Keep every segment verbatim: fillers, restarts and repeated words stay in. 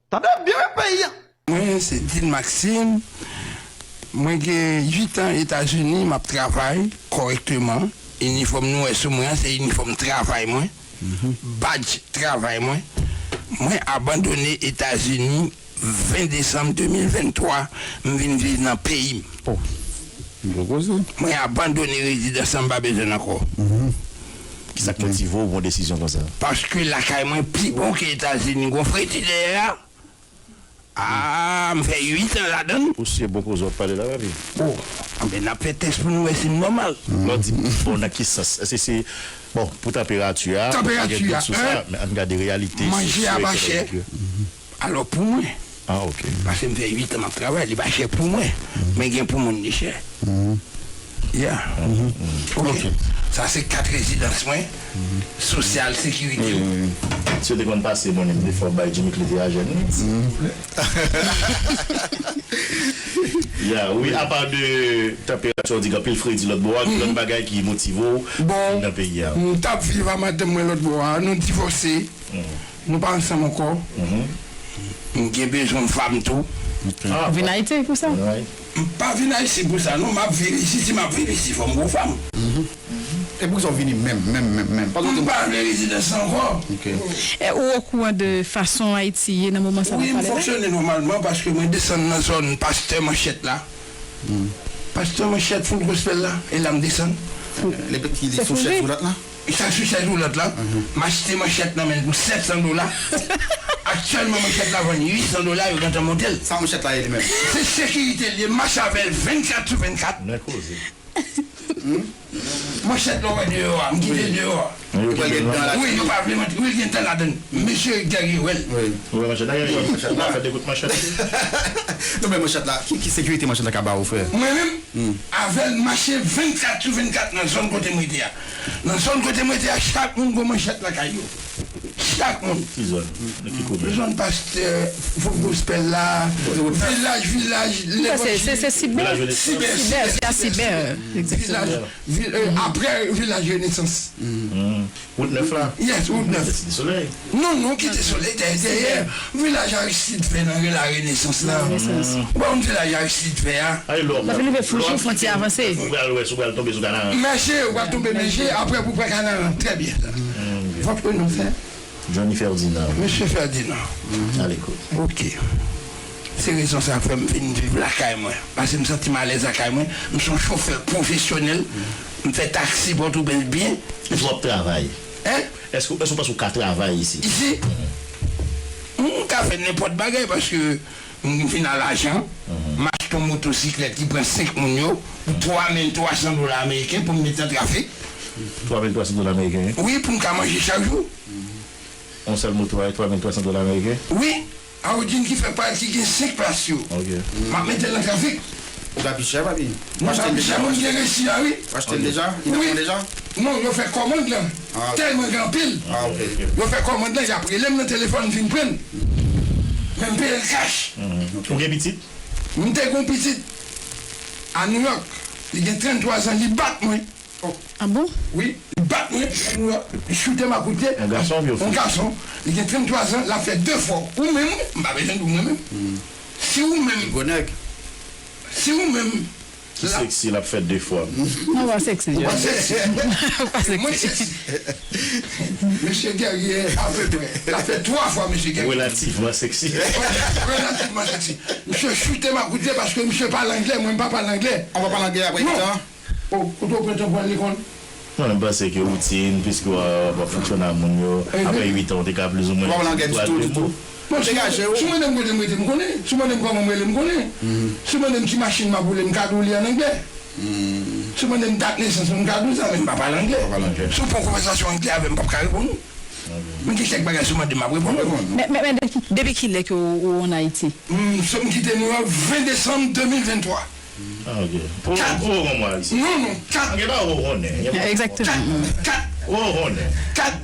Tande byen, peyi a. Mwen se Dil Maxime. Mwen gen uit an Etazini, m ap travay kòrèkteman. Inifòm nou wè sou mwen an, se inifòm travay mwen. Badj travay mwen. Mwen abandone Etazini ven desanm de mil venntwa, m vin viv nan peyi m. Oh, gwo koze. Mwen abandone rezidans lan, m pa bezwen l ankò. Ki sa k motive w pran desizyon konsa? Paske lakay mwen pi bon ke Etazini. Gon fredi dèyè a. Ah, m fè uit an ladan l. Ou si e bon koze w ap pale la, papi? Oh, anben, n ap fè tès pou nou wè si m nòmal. Lè w di bon, nan ki sans? Èske se, bon, pou tanperati a, ou gen dout sou sa, men ann gade reyalite, manje a pa chè. Alò, pou mwen, ah, ok, paske m fè uit an m ap travay, li pa chè pou mwen. Men gen pou moun li chè. Yeah. Ok. Sa se kat rezidans mwen. Sosyal, sekirite. Si yo te konn pase, bon, m te fè w bay Jimmy Cliff a jèn, wi. Ya, wi, apa de tanperati, w di gen anpil fredi lòt bò a, ki lòt bagay ki motive w vin nan peyi a? M t ap viv a madanm mwen lòt bò a, nou divòse. Nou pa ansanm ankò. M gen bezwen yon fanm tou. Ah, vin Ayiti pou sa? M pa vin Ayiti pou sa, non. M ap viv isit. Si m ap viv isit, fò m gon fanm. E poukisa w vini menm, menm, menm, menm? M pa vle rezidans ankò. E ou okouran de fason Ayiti ye nan moman sa n ap pale la? Wi, m fonksyone nòmalman paske mwen desann nan zòn Pastè Manchèt la. Pastè Manchèt, Full Gospel la, e la m desann. Li sou chèz woulat la? Sa sou chèz woulat la, m achte manchèt nan men l pou sèt san dola. Aktyèlman, manchèt la vann uit san dola, yo gentan monte l. Sa manchèt la ye li menm? Se sekirite l ye, m mache avè l vennkat sou vennkat. Nèg koze. Manchèt la w wè deyò a, m kite l deyò a. Wi, yo pa vle mwen, wi, l gen tan ladan l. Mesye Guerrier wè l. Ou wè manchèt la, Guerrier? Manchèt la, fè de kout manchèt. Non, men manchèt la, ki, ki sekirite manchèt la ka ba ou, frè? Mwen menm, avè l mache vennkat sou vennkat nan zòn kote m rete a. Nan zòn kote m rete a, chak moun gon manchèt lakay yo. Chak moun. Ki zòn? Nan ki komin? Zòn Pastè, Fòk Gospel la, vilaj, vilaj, Levanjil. Se, se, se Sibè. Sibè, Sibè, se a Sibè, egzakteman. Vilaj, vil, euh, aprè vilaj Renesans. Wout nèf la? Yes, wout nèf. Site Solèy. Non, non, kite Solèy dèyè, dèyè. Vilaj Aristide fè nan rela Renesans la. Renesans. Ou pa konn vilaj Aristide fè a? Lè w rive Foujou, fwontyè a avanse. Ou pral wè, si w pral tonbe sou Kanaran. Mèje, ou pral tonbe Mèje, apre pou pran Kanaran. Trè byen sa. Votre nom, c'est? Johnny Ferdinand. Mesye Ferdinand. A lekout. Ok. Se rezon sa k fè m vin viv lakay mwen. Paske m santi m alèz lakay mwen. M se yon chofè pwofesyonèl. M fè taksi Pòtoprens byen. Èske w ap travay? Hein? Èske, èske w panse w ka travay isi? Isi? M ka fè nenpòt bagay paske m fin al ajan. M achte yon motosiklèt ki pran senk moun yo pou twa mil twa san dola ameriken pou m met nan trafik. Twa mil twa san dola ameriken? Wi, pou m ka manje chak jou. Yon sèl moto a, twa mil twa san dola ameriken? Wi. Audi ki fè pati ki gen senk plas yo. Ok. M ap mete l nan trafik. Ou ta pi chè, papi. Mwen ta pi chè, moun ki gen resi a, wi. Ou achte l deja? Li nan kont deja? Non, yo fè kòmand lan. Ah, ok. Tèlman gen anpil. Ah, ok. Yo fè kòmand lan, y ap rele m nan telefòn, vin pran l. Men m peye l kach. Ou gen pitit? M te gen yon pitit a New York. Li gen tranntrwa zan, li bat mwen. Ah bon? Wi, li bat mwen, li choute m ak kout pye. Yon gason oubyen yon fi? Yon gason. Li gen tranntrwa zan, l ap fè de fwa. Ou menm, wi, m pa bezwen di w mwen menm. Si ou menm, gwo nèg. Si ou menm, ki seksi, l ap fè de fwa. Non, pa seksi. Ou pa seksi. Ou pa seksi. Mwen seksi. Mesye Guerrier, apeprè. L ap fè twa fwa, mesye Guerrier. Relativman seksi. Relativman seksi. Misye choute m ak kout pye paske misye pale anglè, mwen m pa pale anglè. Ou pa pale anglè apre yon tan? Oh, kote w pran tan pou al lekòl? Non, m panse ke woutin, piske w ap, w ap fonksyone ak moun yo, apre uit an, w te ka plizoumwen di twa de mo. Bon, si, si w mande m kote m rete, m konnen. Si w mande m kòman m rele, m konnen. Si w mande m ki machin m ap woule, m ka di w li ann anglè. Si w mande m dat nesans mwen, m ka di w sa, men m pa pale anglè. Si w pran konvèsasyon anglè avè m, m p ap ka reponn ou. Men gen kèk bagay, si w mande m, m ap reponn ou. Men, men, men depi, depi kilè ke w, w ann Ayiti? M, m kite Nouyòk ven desanm de mil venntwa. Ah, ok. Ou, kat. Ou, ou, mwa isi. Non, non, kat. Gen pa ou konnen. Egzakteman. Kat, kat. Ou konnen. Kat.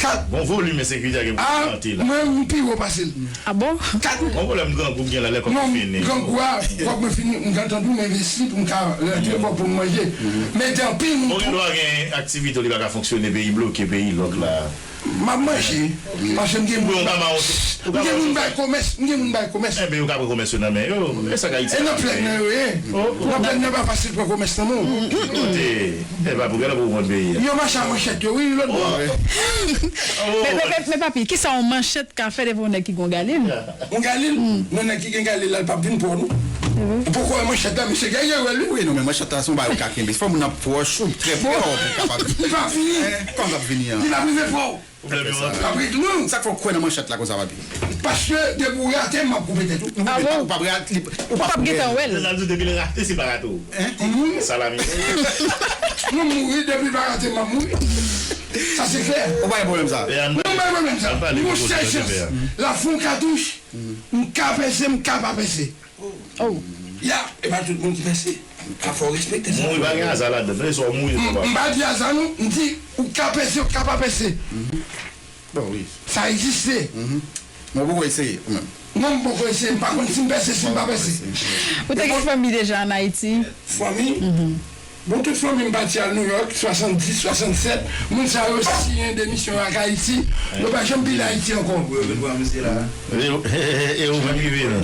Kat. Bon, volim ensekirite a gen pou monte la. Ah, mwen, m pi wo pase l. Ah bon? Kat. Bon, pwoblèm grangou gen la, lè kòb fini. Non, grangou a, kòb mwen fini, m gentan di w m envesti pou m ka rantre kòb pou m manje. Men gen anpil moun tou. Bon, gen dwa gen aktivite w li pa ka fonksyone, peyi bloke, peyi lòk la. M ap manje, paske m gen moun, m gen moun bay komès, m gen moun bay komès. Enben, yo ka pran komès yo nan men yo. E sa k Ayiti. E nan plèn nan yo ye. Nan plèn nan pa fasil pran komès nan men w. Kote, e pa pou gade pou konn peyi a. Yo mache a manchèt yo, wi, lòt bò. Men, men, men, men, papi, kisa yon manchèt ka fè devan yon nèg ki gon galil? Yon galil? Non, nèg ki gen galil la, l p ap vin pran w, non. Ou poko wè manchèt la, mesye, gen, gen wè l, wi. Wi, non, men manchèt la, se yon bagay ou ka kenbe. Se fò moun nan pwòch ou, trè pwòch, ou kapab. Li pa fini. Kòman l ap vini an? Li p ap rive pran w. Pwoblèm yo antre. Apre tou, non. Sa k fè w kwè nan manchèt la konsa, papi? Paske depi w rate m, m ap koupe tèt ou. Ou p ap, ou p ap rate, ou p ap gentan wè l. Depi l rate, se pa rate w. Salami. Nou mouri, depi l pa rate m, m ap mouri. Sa se klè. Ou pa gen pwoblèm sa. Non, m pa gen pwoblèm sa. Yon sèl chans. L ap fè yon katouch. M ka pèse, m ka pa pèse. Oh. Ya, e pa tout moun ki pèse. A fò w respekte sa. Mouri pa gen aza ladan, non, e swa w mouri, swa w pa. M pa di aza, non. M di, ou ka pèse, ou ka pa pèse. Bon, wi. Sa egziste. Mwen poko eseye, ou menm? Non, m poko eseye. M pa konn si m pèse, si m pa pèse. Ou te gen fanmi deja ann Ayiti? Fanmi? Bon, tout fanmi m pati al Nouyòk, swasanndis, swasannsèt. Moun sa yo siyen demisyon ak Ayiti. Yo pa janm vin Ayiti ankò. Yo vin pran misye la. E, e, e, e ou menm ki vini?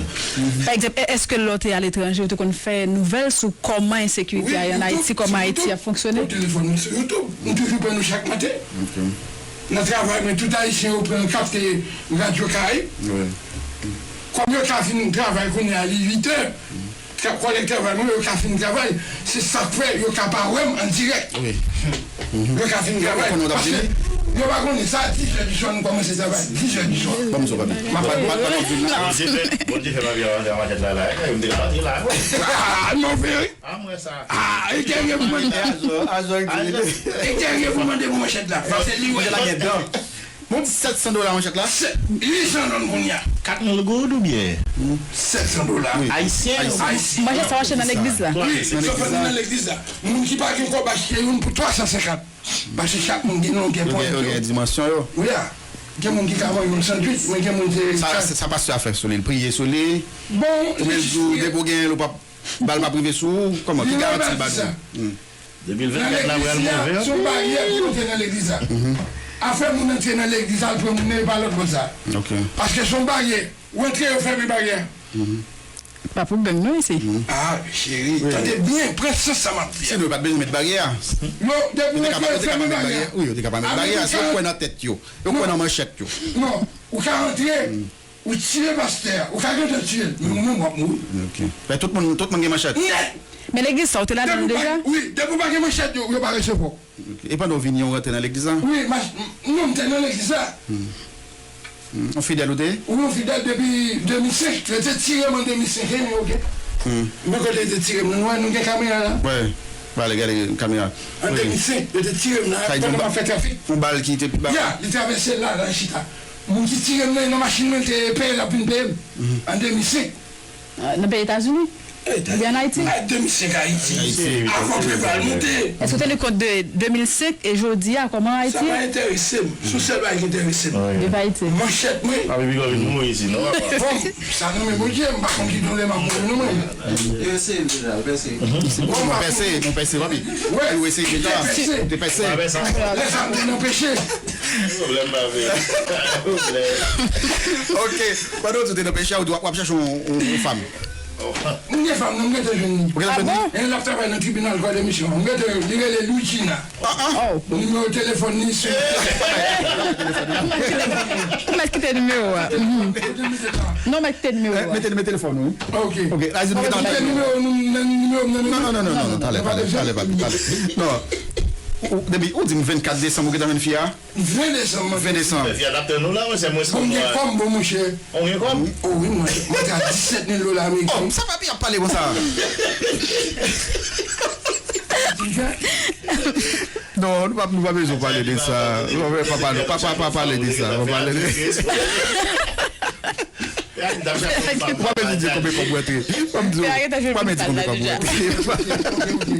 Pa egzanp, e, èske lè w te aletranje, ou te konn fè nouvèl sou kòman ensekirite a ye ann Ayiti, kòman Ayiti ap fonksyone? Wi, sou YouTube, sou YouTube. Sou telefòn mwen, sou YouTube. M toujou pran nou chak maten. Nan travay mwen, tout Ayisyen yo pran, kapte Radyo Karayib. Kòm yo ka fin travay kounye a, li uit è. Kòlèg travay mwen yo ka fin travay, se sa k fè yo ka pa wè m an dirèk. Yo ka fin travay, paske yo pa konnen sa, dis è di swa nou kòmanse travay, dis è di swa. Ban m zo, papi. M ap bat, bat, bat, bat, vin la. Bondye fè, Bondye fè papi a rantre nan manchèt la, la. E, m te ka rantre la, wi. Ah, non, vre, wi. Ah, mwen sa. Ah, e kè gen pou mande. E kè gen pou mande pou manchèt la. Paske li wè. Bon, sèt san dola manchèt la? Uit san dola kounye a. Kat mil goud oubyen? Sèt san dola. Ayisyen. Ayisyen. Manchèt sa w achte nan legliz la? Wi, sa w fè nan legliz la. Moun ki pa gen kòb achte youn pou twa san senkant. Paske chak moun gen longè ponyèt yo. Yo gen dimansyon yo. Wi a. Gen moun ki ka vann yon sandwich, men gen moun se. Sa, sa pastè a fè sou li, l priye sou li. Bon, oubyen l di w, depi w genyen l, ou p ap, bal p ap rive sou ou, kòman, ki garanti l ba nou? Depi l vennkat la pral move. Se yon baryè pou antre nan legliz la. Afè moun antre nan legliz la, l pran moun nan, e pa lòt bò sa. Paske se yon baryè. Ou antre, yo fèmen baryè a. Pa pou gang non isi. Ah, cheri, tande byen, pran sans sa m ap di a. Sinon, yo pa t bezwen met baryè a. Yo, depi w antre, yo fèmen baryè a. Wi, yo te ka pa met baryè a. Si yo kwè nan tèt yo, yo kwè nan manchèt yo. Non, ou ka antre. Ou tiye pastè a, ou ka gentan tiye l, men ou menm w ap mouri. Ok. Men tout moun, tout moun gen manchèt. Nèt! Men legliz sa, ou te ladan l deja? Wi, depi w pa gen manchèt, yo, yo pa resevwa w. Ok. E pandan w vini an, ou rantre nan legliz la? Wi, non, m te nan legliz la. Hmm. Yon fidèl ou te ye? Wi, yon fidèl depi de mil senk. Yo te tire m an de mil senk, wi, ok. Hmm. Men kote yo te tire m, nou wè, nou gen kamera la. Wi. Pale, gade kamera. An de mil senk, yo te tire m la, pandan m ap fè trafik. Yon bal ki te pi ba. Ya, li travèse la, la, chita. Moun ki tire m nan, nan machin mwen, te peye l ap vin peye m. An de mil senk. Ah, nan peyi Etazini? Oubyen ann Ayiti? Ay, de mil senk Ayiti. Ayiti. Avan Preval monte. Èske w teni kont de de mil senk e jodi a, kòman Ayiti ye? Sa pa enterese m. Se yon sèl bagay ki enterese m. Viv Ayiti. Manchèt mwen. Papi Piga vin mouri isi, non, papa? Bon, sa nan men Bondye, m pa konn ki tou lè m ap mouri, non, mwen. Yo eseye deja, yo eseye. Bon, m pèse, m pèse, papi. Ou eseye deja. Ou te pèse. Lè sa m te nan peche. Pwoblèm pa vre. Pwoblèm. Ok. Pandan w di w te nan peche a, ou di w ap, w ap chache yon, yon, yon fanm. M gen fanm nan, m gentan jwenn li. Ou gentan jwenn li? Ah bon? E l ap travay nan tribinal kò de misyon. M gentan, li rele Luigina. Ah, ah. Nimewo telefòn li sou. Ou mèt kite nimewo a. Non, mèt kite nimewo a. Mete, mete telefòn ou. Ok. Ok. Mete nimewo nou, nimewo m nan. Non, non, non, non, non, talè, talè, talè, papi, talè. Non. Ou, depi, ou di m vennkat desanm, ou gentan jwenn fi a? Ven desanm, mwen. Ven desanm. Fi a t ap tann ou la, monchè, mwen. Bon, m gen kòb, bon, monchè. Ou gen kòb? O wi, mwen. Mwen te a disèt mil dola ameriken. Oh, sa papi ap pale konsa. Non, nou pa, nou pa bezwen pale de sa. Non, men papa, non, papa, pa pale de sa. Pa pale de sa. Ou pa bezwen di konbyen kòb ou antre. Ou pa bezwen di konbyen kòb ou antre.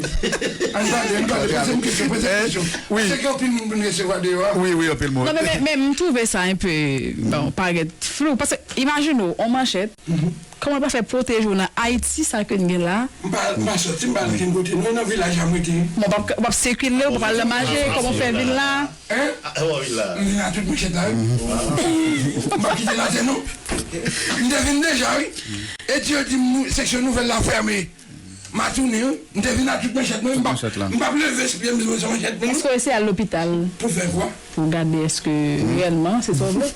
Ann pale, ann pale, poze m kesyon, poze m kesyon. Wi. Paske gen anpil moun pou n resevwa deyò a. Wi, wi, anpil moun. Non, men, men, men, m twouve sa enpe, bon, parèt flou. Paske, imajine w, on manchèt, Kòman l pral fè pwoteje w nan Ayiti, sa ke n gen la? M pa, m pa sòti, m pa al kenn kote. Non, nan vilaj la m rete. Bon, w p ap, w p ap sikile, w p ap al nan mache, kòman w fè vin la? Hein? Ah, w vin la. M vin ak tout manchèt la, wi. M p ap kite l atè, non. M te vin deja, wi. E di yo di m, seksyon nouvèl la fèmen. M a tounen, wi. M te vin ak tout manchèt mwen, m p ap, m p ap leve sou pye m bezwen manchèt mwen. Èske w eseye al lopital? Pou fè kwa? Pou gade èske reyèlman se sa w vle?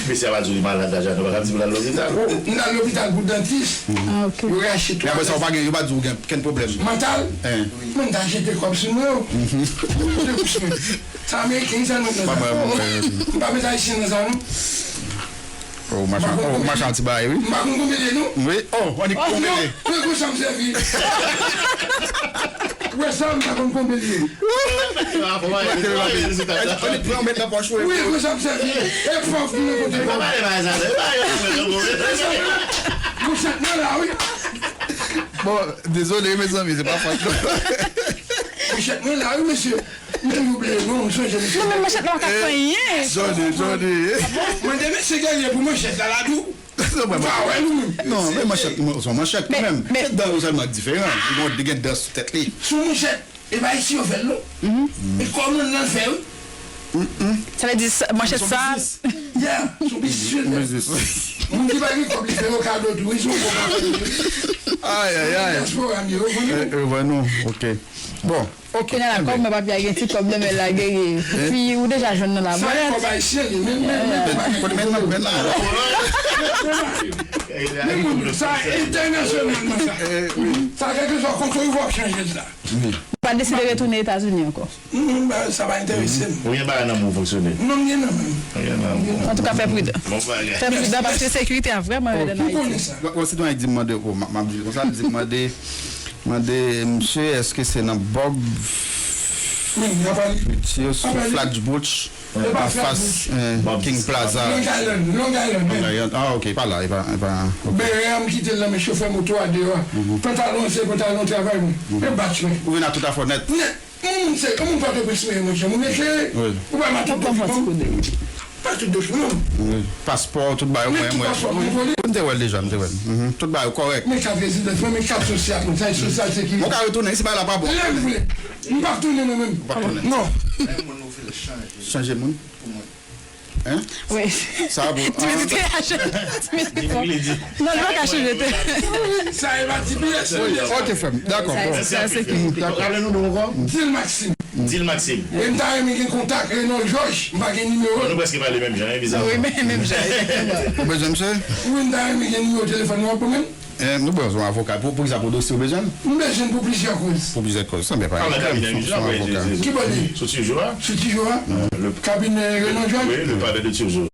Mesye a pa di w li malad la, Jano, pa ka di pou l al lopital. M t al lopital pou dantis. Ah, ok. Yo rache twa dent. Men apre sa, w pa gen, yo pa di w gen kenn pwoblèm mantal. Mwen, m ta jete kòb sou mwen yo. Sa ameriken sa nan nan. M pa met ayisyen nan sa, non. Oh, machan, oh, machan ti bagay, wi. M pa konn konbele, non. Wi, oh, annik konbele. Mwen konn sa m sèvi. Wè sa, m pa konn konbele. Annik pran, met nan pòch, wi. Wi, konn sa m sèvi. E pòv ki nan kote. Mouchèt mwen la, wi. Bon, dezole, mezanmi, se pa fòt nou. Mouchèt mwen la, wi, mesye. M toujou bliye non, m sonje misye. Non, men manchèt la pa ka fè anyen. Jodi, jodi. Mwen de mesye genyen pou manchèt la, la dou. Non, men manchèt, se yon manchèt kanmenm. Men dan yo sèlman k diferan. Li gen, li gen dan sou tèt li. Sou manchèt, e pa isi yo fè l, non. E kòman nan fè, wi. Sa vle di, manchèt sa. Yeah, sou biznis. Moun ki pa gen kòb, li fè yo kado tou, wi, se yon bon bagay. Ay, ay, ay. Dyaspora m ye, ou konprann? Ou konprann, ok. Bon. Ok. Kounye a la, kòm mwen, papye a gen ti kòb nan men l la, geri. Epi ou deja jwenn nan la. Sa e kòb ayisyen li, men, men, men, men, men, men, men, men, men, men, men, men, sa entènasyonalman sa. Sa kèlkeswa kote w ap chanje l la. Ou pa deside retounen Etazini ankò? Non, sa pa enterese m. Ou gen bagay nan men w fonksyone? Non, m gen nan men m. Antouka, fè pridan. Bon bagay. Fè pridan paske sekirite a vrèman rèd an Ayiti. Ou konnen sa. Bon, sitwayen di m mande, bon, m ap di l konsa, li di m mande, mande misye, èske se nan bòg Flatbush, sou Flatbush, anfas King Plaza. Long Island, Long Island, men. Ah, ok, pa la, e pa, e pa, ok. Beren an, m kite l nan men chofè moto a deyò a. Pantalon an, se pantalon travay mwen. Men batch mwen. Ou vin ak tout afè w nèt. Nèt. Yon moun se, yon moun Pòtoprens mwen, monchè, moun eklere. Ou pa maton pa tout de chou, non. Paspò, tout bagay, mwen, mwen. M te wè l deja, m te wè l. Tout bagay kòrèk. Men kat rezidans mwen, men kat sosyal mwen, sa e sosyal sekirite. Mwen ka retounen, si bagay la pa bon. Lè m vle. M p ap tounen mwen menm. Ou p ap tounen. Non. Chanje moun pou mwen. Hein? Wi. Sa bon. Dimitri te kache. Dimitri bon. Non, li pa ka chanje te. Sa e pa T P S. Ok, frè m. Dakò, bon. Sa se ki. Dakò. Raple nou non ankò? Dil Maxime. Dil Maxime. E m ta renmen gen kontak Reynold Georges, m pa gen nimewo l. Nou prèske pale menm jan, wi, bizarman. Wi, men menm jan, egzakteman. Ou bezwen misye? Wi, m ta renmen gen nimewo telefòn nou an pou mwen. Eh, nou bezwen yon avoka. Pou, pou kisa, pou dosye ou bezwen? M bezwen pou plizyè koz. Pou plizyè koz. Sa byen pa. Al nan kabinè misye, apre, se, se, ki bò li ye? Sou Tijo a. Sou Tijo a? Kabinè Reynold Georges? Wi, le palais de Turgeon.